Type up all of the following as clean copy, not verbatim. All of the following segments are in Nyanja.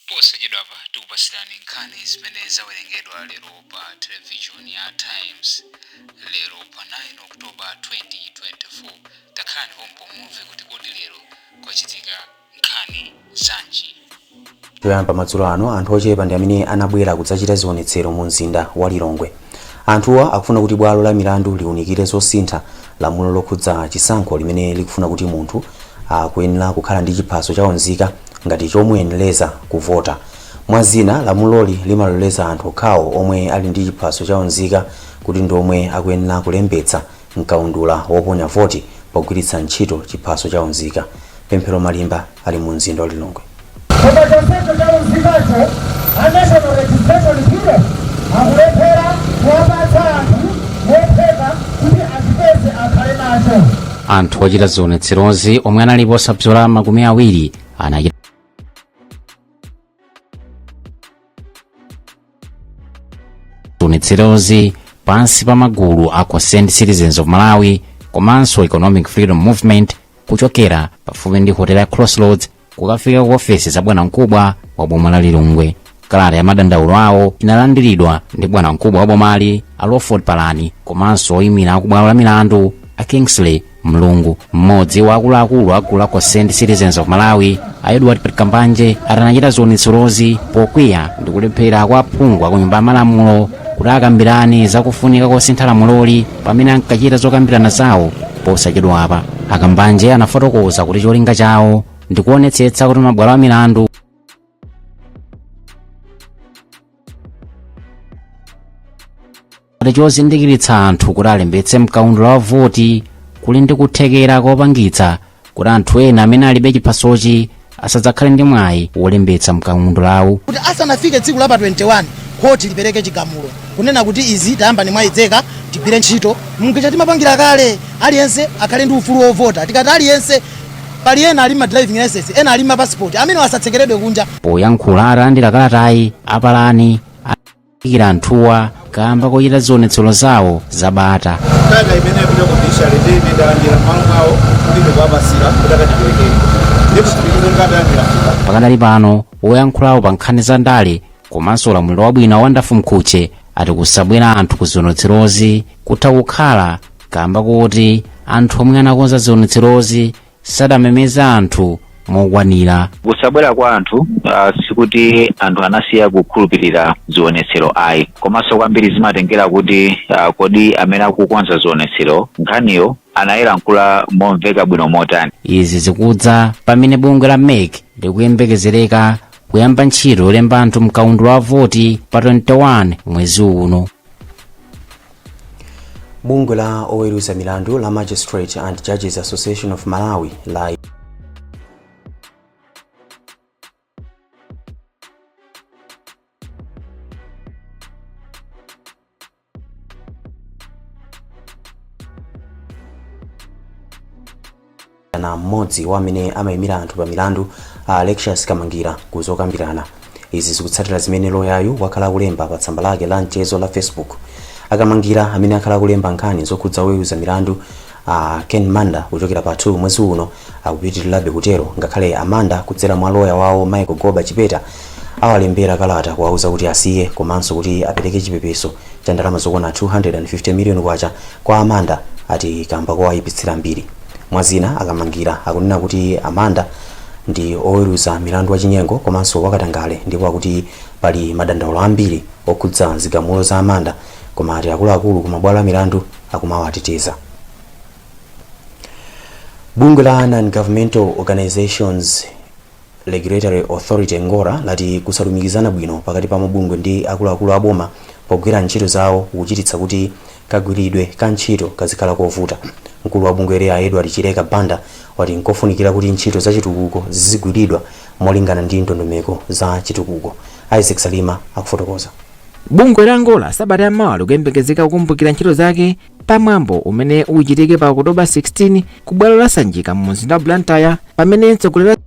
Posachedwapa tikupasirani nkhani zimene zawerengedwa lero pa television ya Times lero pa 9 October 2024. Takhalani pompo mumve kuti kodi lero kwachitika nkhani zanji. Choyamba madzulo ano, anthu ochepa ndi amene anabwera kudzachita zionetsero mu mzinda wa Lilongwe. Anthuwa akufuna kuti bwalo la milandu liunikire zosintha lamulo lokhudza chisankho limene likufuna kuti munthu akuyenera kukhala ndi chiphaso cha unzika ngati chomuyenereza kuvota. Mwa zina, lamuloli limaloleza anthu okhawo omwe ali ndi chiphaso cha unzika kuti ndi omwe akuyenera kulembetsa mkaundula woponya voti pogwiritsa ntchito chiphaso cha unzika. Pemphero Malimba ali mu mzinda wa Lilongwe. Koma chonsecho cha unzikacho, a National Registration Bureau akulephera kuwapatsa anthu mophweka kuti achipeze akhale nacho. Anthu ochita zionetserozi omwe analipo osabzola 20 anachita zionetserozi pansi pa magulu a Concerned Citizens of Malawi komanso Economic Freedom Movement kuchokera pafupi ndi hotela ya Crossroads kukafika ku ofesi za bwanamkubwa wa boma la Lilongwe. Kalata ya madandaulo awo inalandiridwa ndi bwanamkubwa wa bomali a Lawford Palani komanso oyimira akubwalo la milandu a Kingsley Mlungu. Mmodzi wa akuluakulu a gulu la Concerned Citizens of Malawi a Edward Kambanje atanachita zionetserozi pokwiya ndi kulephera kwa aphungu a ku nyumba ya malamulo kuti akambirane zakufunika kosintha lamuloli pamene ankachita zokambirana zawo posachedwapa. Akambanje anafotokoza kuti cholinga chawo ndi kuonetsetsa kuti mabwalo a milandu chozindikiritsa anthu kuti alembetse mkaundula wa voti kuli ndi kuthekera kopangitsa kuti anthu ena amene alibe chiphasochi asadzakhale ndi mwayi wolembetsa mkaundulawu. Kuti asanafike tsiku la pa 21, khoti lipereke chigamulo kunena kuti izi tayamba ni mwayidzeka, tigwire ntchito mngicha timapangira kale, aliyense akhale ndi ufulu wovota. Tikati aliyense, pali ena ali ma driving license, ena ali ma passport, amene asatsekeredwe kunja. Poyankhula atalandira kalatayi, apalani ayamikira anthuwa kamba kochita zionetsero zawo zabata. Kalata imene yapita ku judiciary ndi imene ndalandira m'malo mwawo kuti ndikuwapasira kuti akatiperekere, ndipo chitsimikizo kuti kalata yafika. Pakadali pano, woyankhulawo pa nkhani za ndale komanso ulamuliro wabwino a Wonderful Mkhutche ati kusabwera anthu ku zionetserozi kutha kukhala kamba kuti anthu omwe anakonza zionetserozi sadamemeza anthu mokwanira. Kusabwera kwa anthu sikuti anthu anasiya kukhulupirira zionetsero ayi, komanso kwambiri zimatengera kuti kodi amene akukonza zionetsero nkhaniyo anayilankhula momveka bwino motani. Izi zikudza pamene bungwe la MEC likuyembekezereka kuyamba ntchito yolemba anthu mkaundula wa voti pa 21 mwezi uno. Bungwe la oweruza milandu la Magistrate and Judges Association of Malawi la na mmodzi wa amene amayimira anthu pa milandu a Alexious Kamangira ku zokambirana. Izi zikutsatira zimene loyayu wakhala akulemba pa tsamba lake la mchezo la Facebook. Akamangira, amene akhala akulemba nkhani zokhudza oweruza milandu a Ken Manda kuchokera pa 2 mwezi uno, akupitirirabe kutero ngakhale Amanda kudzera mwa loya wawo Michael Goba Chipeta awalembera kalata kuwauza kuti asiye komanso kuti apereke chipepeso cha ndalama zokwana 250 million kwacha kwa Amanda, ati kamba kowayipitsira mbiri. Mwazina, Akamangira akunena kuti Amanda ndi oweruza milandu wachinyengo komanso wakatangale, ndipo akuti pali madandaulo ambiri okhudza zigamulo za Amanda, koma ati akuluakulu ku mabwalo a milandu akumawateteza. Bungwe la Non-Governmental Organizations Regulatory Authority, NGORA, lati kusalumikizana bwino pakati pa mabungwe ndi akuluakulu a boma pogwira ntchito zawo kukuchititsa kuti kagwiridwe ka ntchito kazikhala kovuta. Mkulu wa bungweli a Edward Chileka Banda wati nkofunikira kuti ntchito za chitukuko zizigwiridwa molingana ndi ndondomeko za chitukuko. Isaac Salima akufotokoza. Bungwe la NGORA sabata yamawa likuyembekezeka kukumbukira ntchito zake pamwambo umene uchitike pa October 16 ku bwalo la Sanjika mu mzinda wa Blantyre, pamene mtsogoleri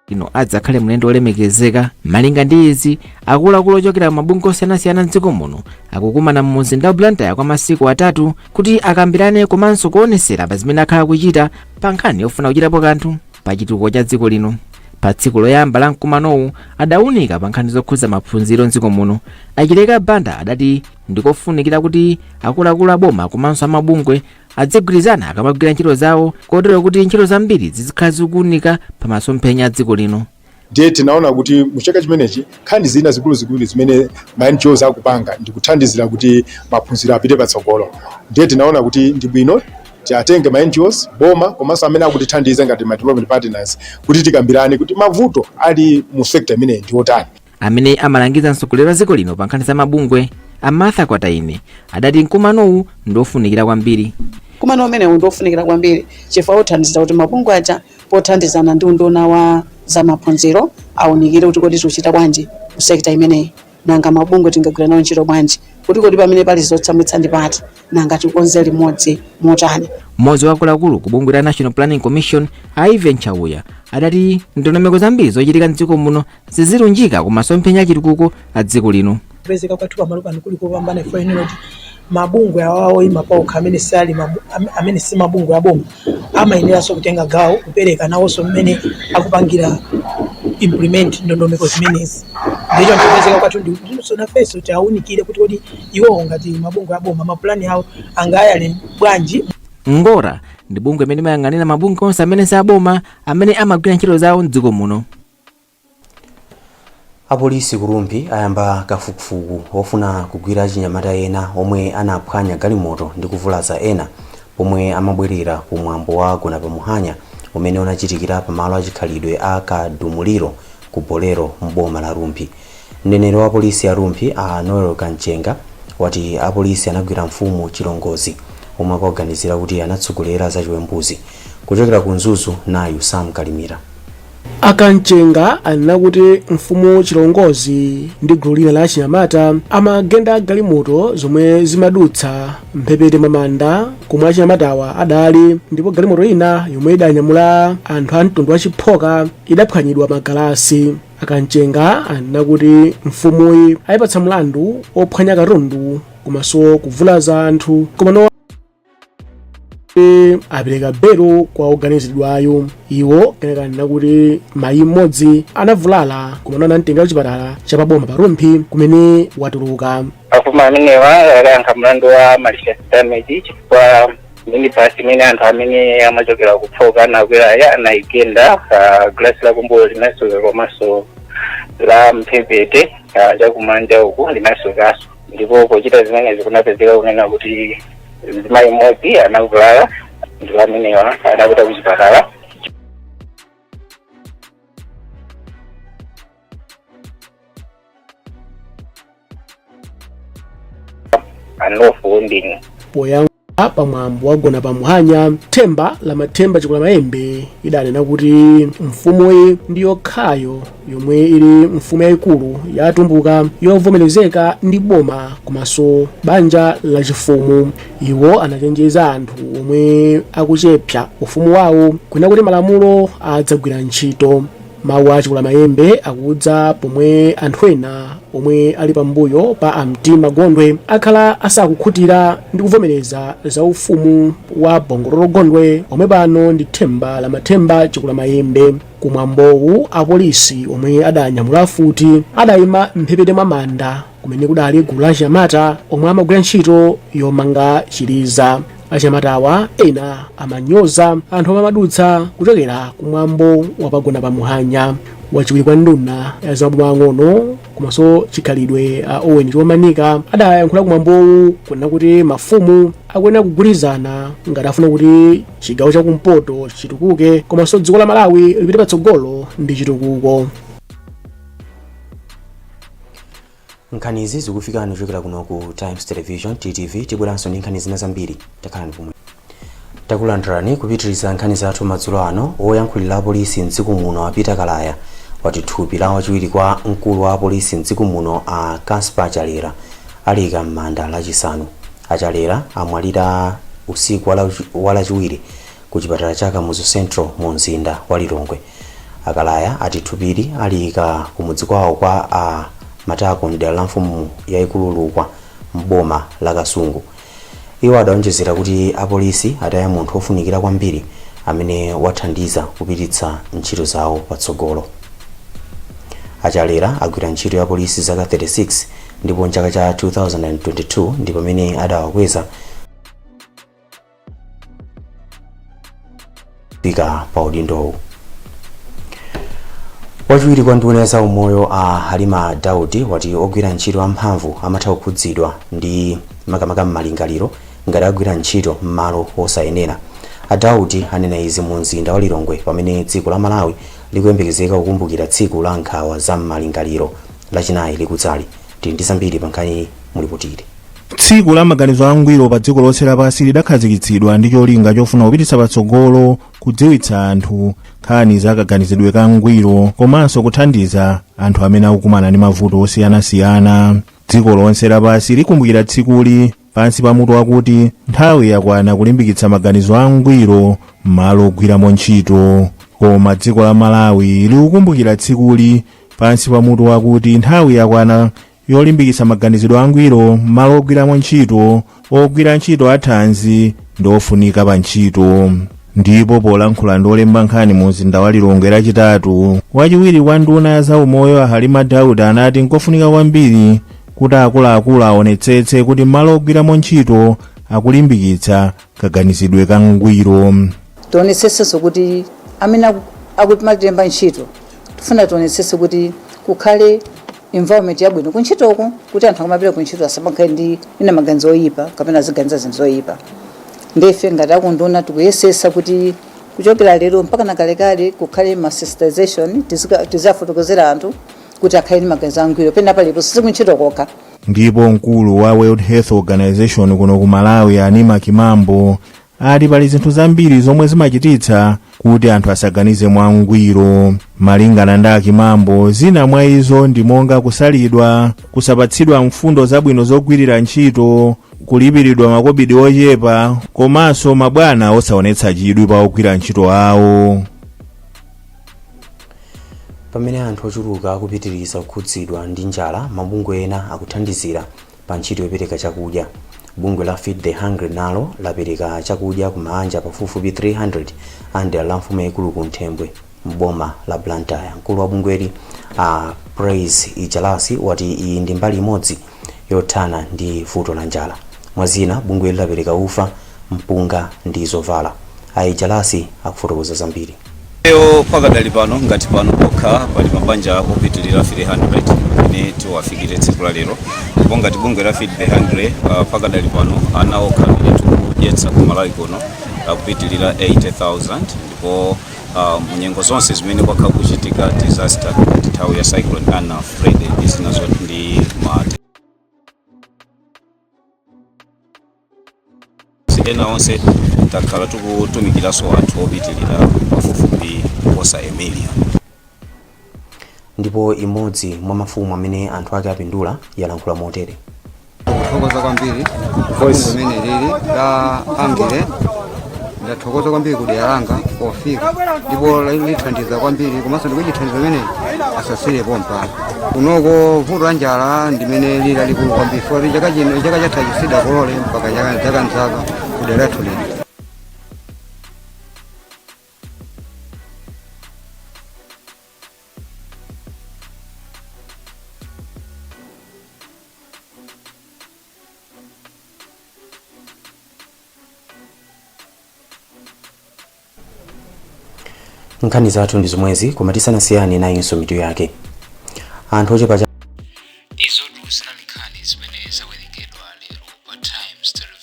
ino adzakhale mlendo wolemekezeka. Malinga ndi izi, akuluakulu ochokera mabungwe osiyanasiyana mdziko muno akukumana mu mzinda wa Blantyre kwa masiku 3 kuti akambirane komanso kuonesera pa zimene akhala kuchita pa nkhani yofuna kuchitapo kanthu pa chitukuko cha dziko lino. Pa tsiku loyamba la mkumanowu adawunika pa nkhani zokhudza maphunziro mdziko muno. Achileka Banda adati ndikofunikira kuti akuluakulu aboma komanso amabungwe adzigwirizana akamagwira ntchito zawo, kotero kuti ntchito zambiri zizikhala zikuwunika pa masomphenya a dziko lino. Ndiye tinaona kuti muchaka chimenechi nkhani zina zikuluzikulu zimene ma NGOs akupanga ndikuthandizira kuti maphunziro apite patsogolo. Ndiye tinaona kuti ndi bwino tiatenge ma NGOs, boma komanso amene akutithandiza ngati ma development partners kuti tikambirane kuti mavuto ali mu sector imeneyi ndi otani. Amene amalangiza mtsogoleri wa dziko lino pa nkhani za mabungwe, a Martha Kwataine, adati mkumanowu ndiofunikira kwambiri. Mkumano umenewu ndiofunikira kwambiri chifukwa uthandizira kuti mabungwe aja pothandizana ndi unduna wa zamaphunziro awunikire kuti kodi tikuchita bwanji ku sector imeneyi, nanga mabungwe tingagwira nawo ntchito bwanji, kuti kodi pamene pali zotsamwitsa ndi pati, nanga tikonze limodzi motani. Mmodzi wa akuluakulu ku bungwe la National Planning Commission, Ivan Chauya, adati ndondomeko zambiri zochitika mdziko muno zizilunjika ku masomphenya achitukuko a dziko lino. Kupezeka kwathu pamalo pano kuli kopambana ifo ine kuti mabungwe awawo oyima paokha amene sali amene si mabungwe aboma amayeneranso kutenga gawo kupereka nawonso mmene akupangira implement ndondomeko zimenezi. Ndicho kupezeka kwathu ndi kuti nafenso tiawunikire kuti kodi iwowo ngati mabungwe aboma mapulani awo angayale bwanji. Ngora ndi bungwe imene imayang'anira mabungwe onse amene si aboma amene amagwira ntchito zawo mdziko muno. Apolisi ku Rumphi ayamba kafukufuku ofuna kugwira achinyamata ena omwe anaphwanya galimoto ndi kuvulaza ena pomwe amabwerera ku mwambo wa Gonapamuhanya umene unachitikira pamalo achikhalidwe a Kadumuliro ku Bolero m'boma la Rumphi. Mneneri wa polisi ya Rumphi, a Noel Kamchenga, wati apolisi anagwira mfumu Chilongozi omwe akuwaganizira kuti anatsogolera zachiwembuzi. Kuchokera ku Mzuzu, nayu Sam Kalimira. A Kamchenga anena kuti mfumu Chilongozi ndi gulu lina la achinyamata amagenda galimoto zomwe zimadutsa mphepete mwa manda komwe achinyamatawa adali, ndipo galimoto ina yomwe idanyamula anthu a mtundu wa chiphoka idaphwanyidwa magalasi. A Kamchenga anena kuti mfumuyi ayipatsa mlandu ophwanya katundu komanso kuvulaza anthu, komano apereka belo kwa oganiziridwayo. Iwo kenaka anena kuti mayi mmodzi anavulala komano anamtengera kuchipatala cha paboma pa Rumphi kumene watuluka. Afumu amenewa akayankha mlandu wa malicious damage chifukwa minibus imene anthu amene amachokera kuphoka anakwerayo anayigenda, glasi lakumbuyo linasweka komanso la mphepete chakumanja uku linaswekanso, ndipo pochita zimenezi kunapezeka kunena kuti mzimayi mmodzi anavulala ndipo amenewa anapita kuchipatala. Unlawful wounding. Poyankha pamwambo wa Gonapamuhanya, themba la Mathemba Chikulamayembe idanena kuti mfumuyi ndi yokhayo yomwe ili mfumu yayikulu ya Atumbuka yovomerezeka ndi boma komanso banja lachifumu. Iwo anachenjeza anthu omwe akuchepsa ufumu wawo kunena kuti malamulo adzagwira ntchito. Mawu a Chikulamayembe akudza pomwe anthu ena omwe ali pambuyo pa a Mtima Gondwe akhala asakukhutira ndi kuvomereza za ufumu wa Bongololo Gondwe omwe pano ndi themba la Mathemba Chikulamayembe. Kumwambowu apolisi omwe adanyamula futi adayima mphepete mwa manda kumene kudali gulu la achinyamata omwe amagwira ntchito yomanga chiliza. Achinyamatawa ena amanyoza anthu omwe amadutsa kuchokera kumwambo wa Pagonapamuhanya. Wachiwiri kwa nduna ya zamaboma ang'ono komanso chikhalidwe a Owen Chomanika adayankhula kumwambowu kunena kuti mafumu akuyenera kugwirizana ngati afuna kuti chigawo chakumpoto chitukuke komanso dziko la Malawi lipite patsogolo ndi chitukuko. Nkhanizi zikufikani kuchokera kuno ku Times Television, TTV. Tibweranso ndi nkhani zina zambiri, takhalani pomwe. Takulandirani kupitiriza nkhani zathu madzulo ano. Woyankhulira apolisi mdziko muno a Peter Kalaya wati thupi la wachiwiri kwa mkulu wa apolisi mdziko muno a Casper Chalera aliyika m'manda Lachisanu. A Chalera amwalira usiku wa Lachiwiri ku chipatala cha Kamuzu Central mu mzinda wa Lilongwe. A Kalaya ati thupili aliyika kumudzi kwawo kwa a Matako mdera la mfumu yaikulu Lukwa m'boma la Kasungu. Iwo adaonjezera kuti apolisi ataya munthu ofunikira kwambiri Amene wathandiza kupititsa ntchito zawo patsogolo. Achalera agwira ntchito ya polisi zaka 36, ndipo mchaka cha 2022 ndi pamene adawakweza kufika pa udindowu. Wachiwiri kwa nduna ya zaumoyo a Halima Daudi wati ogwira ntchito amphamvu amatha kukhudzidwa ndi makamaka m'malingaliro ngati agwira ntchito m'malo osayenera. A Daudi anena izi mu mzinda wa Lilongwe pamene dziko la Malawi likuyembekezeka kukumbukira tsiku la nkhawa za m'malingaliro Lachinayi likudzali. Tili ndi zambiri pa nkhani mulipotili. Tsiku la maganizo angwiro pa dziko lonse lapansi lidakhazikitsidwa ndi cholinga chofuna kupititsa patsogolo kudziwitsa anthu nkhani za kaganizidwe ka ngwiro komanso kuthandiza anthu amene akukumana ndi mavuto osiyanasiyana. Dziko lonse lapansi likumbukira tsikuli pansi pa mutu wakuti nthawi yakwana kulimbikitsa maganizo angwiro m'malo ogwiramo ntchito. Koma dziko la Malawi likukumbukira tsikuli pansi pa mutu wakuti nthawi yakwana yolimbikitsa maganizidwe angwiro m'malo ogwiramo ntchito, ogwira ntchito athanzi ndi ofunika pa ntchito. Ndipo polankhula ndi olemba nkhani mu mzinda wa Lilongwe Lachitatu, wachiwiri kwa nduna ya zaumoyo a Halima Daud anati nkofunika kwambiri kuti akuluakulu aonetsetse kuti malo ogwiramo ntchito akulimbikitsa kaganizidwe ka ngwiro. Tionetsetsenso kuti amene akutimalemba ntchito, tifuna tionetsetse kuti kukhale environment yabwino kuntchitoko, kuti anthu akamapita kuntchito asamakhale ndi ina maganizo oyipa kapena aziganiza zinthu zoyipa. Ndife ngati akunduna tikuyesesa kuti kuchokera lero mpaka na kalekale kukhale ma sensitization, tiziafotokozera anthu kuti akhale ndi maganizo angwiro pena palipo, sikuntchito kokha. Ndipo mkulu wa World Health Organization kuno ku Malawi, Anima Kimambo, ati pali zinthu zambiri zomwe zimachititsa kuti anthu asaganize mwangwiro. Malingana ndi Akimambo, zina mwa izo ndi monga kusalidwa, kusapatsidwa mfundo zabwino zogwirira ntchito, kulipiridwa makobidi ochepa, komanso mabwana osaonetsa chidwi pa ogwira ntchito awo. Pamene anthu ochuluka akupitiriza kukhudzidwa ndi njala, mabungwe ena akuthandizira pa ntchito yopereka chakudya. Bungwe la Feed the Hungry nalo lapereka chakudya ku maanja pafupifupi 300 a mdera la mfumu yaikulu ku Nthembwe m'boma la Blantyre. Mkulu wa bungweli a Praise Ijalasi wati iyi ndi mbali imodzi yothana ndi vuto la njala. Mwazina, bungweli lapereka ufa, mpunga ndi zovala. A Ijalasi akufotokoza zambiri. Lero pakadali pano, ngati pano pokha pali mabanja opitilira 300 amene tiwafikire tsiku la lero. Ndipo ngati bungwe la Feed the Hungry, pakadali pano ana okha amene tikudyetsa ku Malawi kuno akupitilira 80,000. Ndipo mu nyengo zonse zimene kwakhala kuchitika disaster, ngati nthawi ya Cyclone Ana, Freddy ndi zina zoti ndi ma ena onse, takhala tikutumikiranso anthu opitilira pafupifupi kuposa a million. Ndipo imodzi mwa mafumu amene anthu ake apindula yalankhula motere. Kuthokoza kwambiri bungwe limene lili la Hungry. Ndathokoza kwambiri kudera langa pofika, ndipo lithandiza kwambiri, komanso ndikuchithandiza imene asasire pompano. Kunoko vuto la njala ndimene lili lalikulu kwambiri, foti chaka chino, chaka chatha sitidakolole mpaka chaka mzaka kudera lathu lino. Nkhani zathu ndi zomwezi, koma tisanasiyane nayinso mitu yake. Anthu ochepa Izotu zinali nkhani zimene zawerengedwa lero pa Times Television.